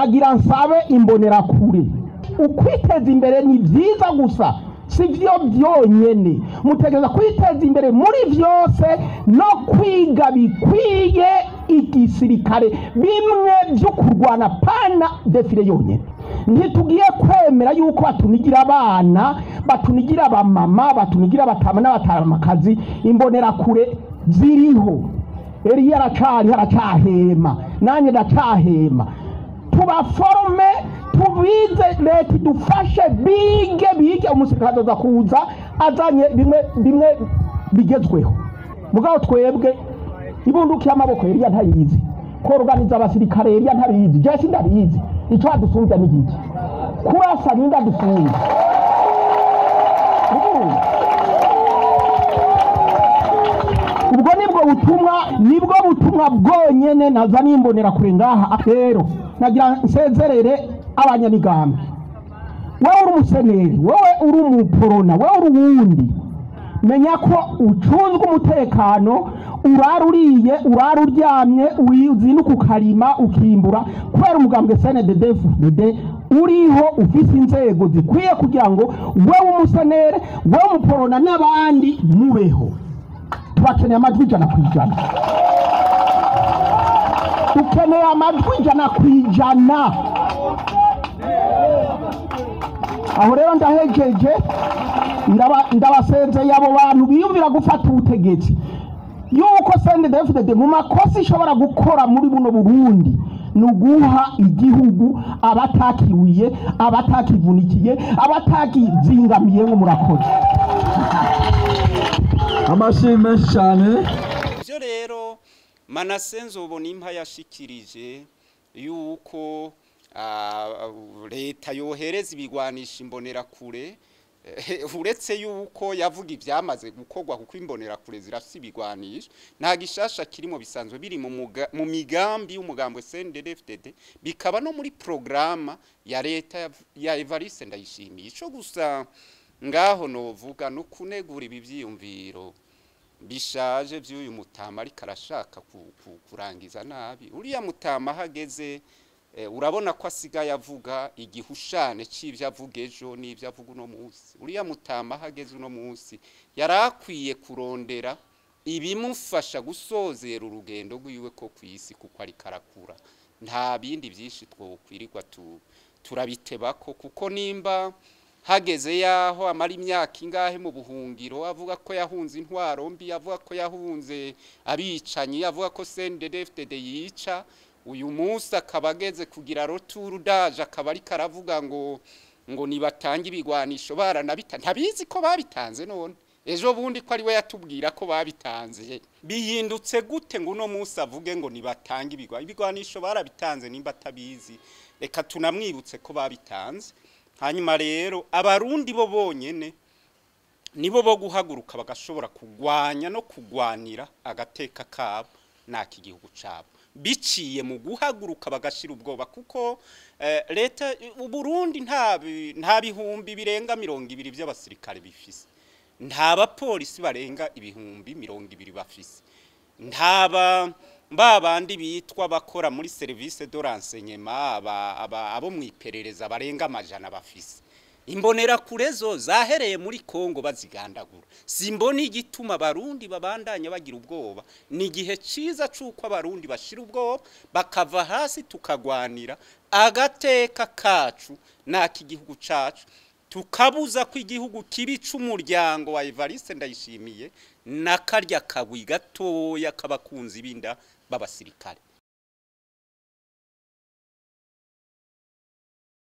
Nagira nsabe imbonerakure, ukwiteza imbere ni byiza gusa si byo byonyene, mutegereza kwiteza imbere muri vyose no kwiga bikwiye igisirikare, bimwe byo kurwana pana défilé yonyene. Ntitugiye kwemera yuko batunigira abana, batunigira abamama, batunigira abatama n'abatamakazi. Imbonerakure ziriho, Eliya aracari, aracahema, nanjye ndacahema. Tubaforme, tubize, leta idufashe bige bige. Umusirikare azoza kuza azanye bimwe bimwe bigezweho, mugabo twebwe ibunduki y'amaboko Eliya ntayizi, koroganiza abasirikare Eliya ntabizi, jewe sindabizi. Ico adusumbya ni giki? Kurasa ninde adusumbya? Ubwo nibwo butumwa, nibwo butumwa bwonyene naza nimbonera kure ngaha. Rero nagira nsezerere abanyamigambi. Wewe uri umuseneri, wewe uri umuporona, wewe uri uwundi, menya ko ucunzwe umutekano, urara uriye, urara uryamye, uzinduka ukarima ukimbura, kubera umugambwe CNDD-FDD uriho, ufise inzego zikwiye kugira ngo wewe umusenere, wewe umuporona n'abandi mubeho. Tubakeneye amajwi 100%, dukeneye amajwi 100%. Aho rero ndahejeje, ndabasezeye abo bantu biyumvira gufata ubutegetsi, yuko CNDD-FDD mu makosa ishobora gukora muri buno Burundi ni uguha igihugu abatakiwiye, abatakivunikiye, abatakizingamiye. Ngo murakoze. Amashyi menshi cyane. Ibyo rero Manase Nzobonimpa yashikirije yuko leta yohereza ibigwanisha imbonerakure, uretse yuko yavuga ibyamaze gukorwa, kuko imbonerakure zirafise ibigwanisho, nta gishasha kirimo, bisanzwe biri mu migambi y'umugambwe CNDD-FDD, bikaba no muri programa ya leta ya Evariste Ndayishimiye. Ico gusa ngaho novuga no kunegura ibi vyiyumviro bishaje vy'uyu mutama ariko arashaka kurangiza nabi. Uriya mutama ahageze, urabona ko asigaye avuga igihushane c'ivyo avuga ejo n'ivyo avuga uno munsi. Uriya mutama ahageze uno munsi yarakwiye kurondera ibimufasha gusozera urugendo rwiwe ko kw'isi, kuko ariko arakura. Nta bindi byinshi twokwirirwa turabitebako, kuko nimba hageze yaho amara imyaka ingahe mu buhungiro avuga ko yahunze intwaro mbi, avuga ko yahunze abicanyi, avuga ko CNDD-FDD yica, uyu munsi akaba ageze kugira retour d'âge, akaba ariko aravuga ngo nibatange ibigwanisho, baranabita, ntabizi ko babitanze. None ejo bundi ko ari we yatubwira ko babitanze, bihindutse gute ngo uno munsi avuge ngo nibatange ibigwanisho? Barabitanze. Nimba atabizi, reka tunamwibutse ko babitanze. Hanyuma rero abarundi bo bonyene nibo bo guhaguruka bagashobora kugwanya no kugwanira agateka kabo n'aki gihugu cabo, biciye mu guhaguruka bagashira ubwoba, kuko leta Uburundi nta bihumbi birenga 20 by'abasirikare bifise, nta bapolisi barenga 20,000 bafise, nta babandi bitwa bakora muri service de renseignement, abo mwiperereza barenga 100 bafise. Imbonera kurezo zahereye muri Kongo bazigandagura. Simbona igituma abarundi babandanya bagira ubwoba. Ni igihe ciza cuko abarundi bashira ubwoba bakava hasi, tukagwanira agateka kacu n'aki gihugu cacu, tukabuza ko igihugu kibi c'umuryango wa Evariste Ndayishimiye na karya kagwi gatoya k'abakunzi b'inda b'abasirikare.